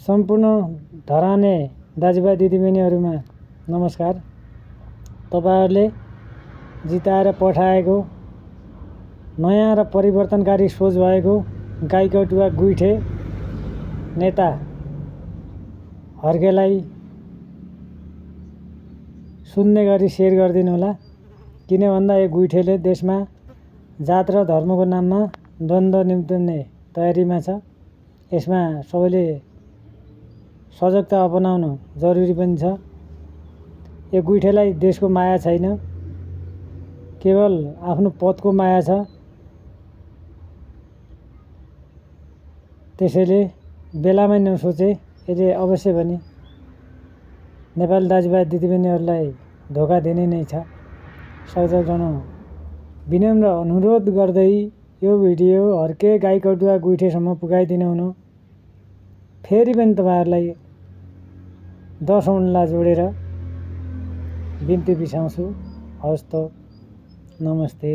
सम्पूर्ण धराने दाजुभाइ दिदीबहिनीहरूमा नमस्कार। तपाईहरुले जिताएर पठाएको नयाँ र परिवर्तनकारी सोच भएको गाईकटुवा गुइठे नेता हर्केलाई सुन्ने गरी शेयर गरिदिनु होला। किन भन्दा यो गुइठेले देशमा जात र धर्मको नाममा द्वन्द्व निम्त्याउने तयारीमा छ। यसमा सबैले सजगता अपनाउनु जरुरी पनि छ। यो गुइठेलाई देशको माया छैन, केवल आफ्नो पदको माया छ। त्यसैले बेलामै नसोचे यसले अवश्य पनि नेपाली दाजुभाइ दिदीबहिनीहरूलाई धोका दिने नै छ। सजग रहनु विनम्र अनुरोध गर्दै यो भिडियो हर्के गाईकटुवा गुइठेसम्म पुगाइदिनु हुनु। फेरि पनि तपाईहरुलाई 10 औँला जोडेर बिन्ती बिसाउँछु। हवस् त, नमस्ते।